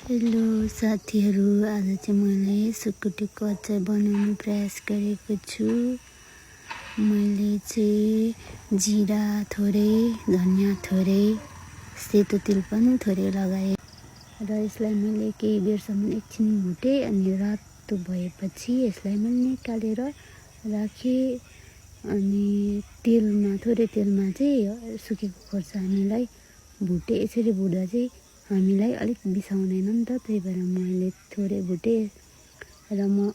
Hello साथीहरू, आज चाहिँ मैले सुकुटीको अचार बनाउने प्रयास गरेको छु। मैले चाहिँ जिरा थोरै, धनियाँ थोरै, सेतो तिल पनि थोरै लगाएँ र यसलाई मैले केही बेरसम्म एकछिन भुटेँ। अनि रातो भएपछि यसलाई मैले निकालेर राखेँ। अनि थोरै तेलमा चाहिँ सुकेको खोर्सानीलाई भुटेँ। यसरी भुट्दा चाहिँ हामीलाई अलिक बिसाउँदैन नि त, त्यही भएर मैले थोरै भुटेँ। र म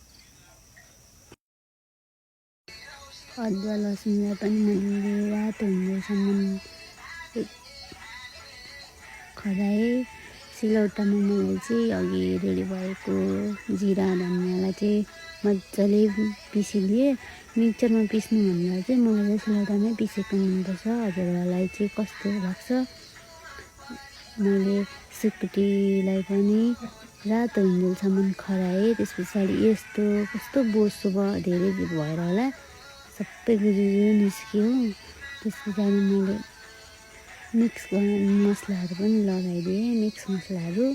अदुवा लसुनलाई पनि मैले रातो हुँदैसम्म खराएँ। सिलौटामा मैले चाहिँ अघि रेडी भएको जिरा धनियाँलाई चाहिँ मजाले पिसिलिएँ। मिक्सरमा पिस्नुभन्दा चाहिँ मलाई चाहिँ सिलौटामै पिसेको मनपर्छ। हजुरहरूलाई चाहिँ कस्तो लाग्छ? मैले सुकुटीलाई पनि रातो हुन्जेलसम्म खराएँ। त्यस पछाडि यस्तो कस्तो बोसो भयो, धेरै भएर होला, सबै गुजुरु निस्क्यो। त्यस पछाडि मैले मिक्स मसलाहरू पनि लगाइदिएँ। मिक्स मसलाहरू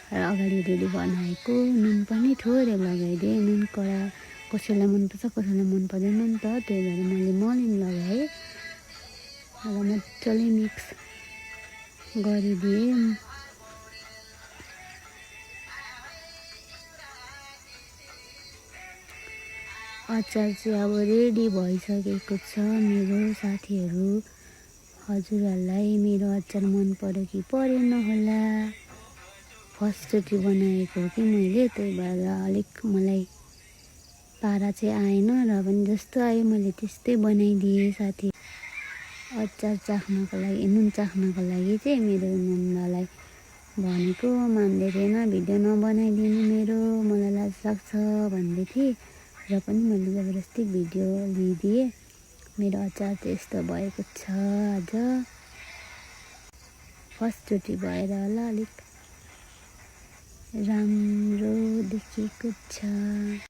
अगाडि रेडी बनाएको नुन पनि थोरै लगाइदिएँ। नुन कडा कसैलाई मनपर्छ, कसैलाई मन पर्दैन नि त, त्यही भएर मैले मलिम लगाएँ र मजाले मिक्स गरिदिएँ। अचार चाहिँ अब रेडी भइसकेको छ मेरो साथीहरू। हजुरहरूलाई मेरो अचार मन पर्यो कि परेन होला? फर्स्टचोटि बनाएको हो कि मैले, त्यही भएर अलिक मलाई पारा चाहिँ आएन, र पनि जस्तो आयो मैले त्यस्तै बनाइदिएँ साथी। अचार चाख्नको लागि, नुन चाख्नको लागि चाहिँ मेरो नन्दलाई भनेको मान्दै थिएन, भिडियो नबनाइदिनु मेरो, मलाई लाज लाग्छ भन्दै थिएँ। र पनि मैले जबरजस्ती भिडियो लिइदिएँ। मेरो अचार चाहिँ यस्तो भएको छ। आज फर्स्टचोटि भएर होला अलिक राम्रो देखिएको छ।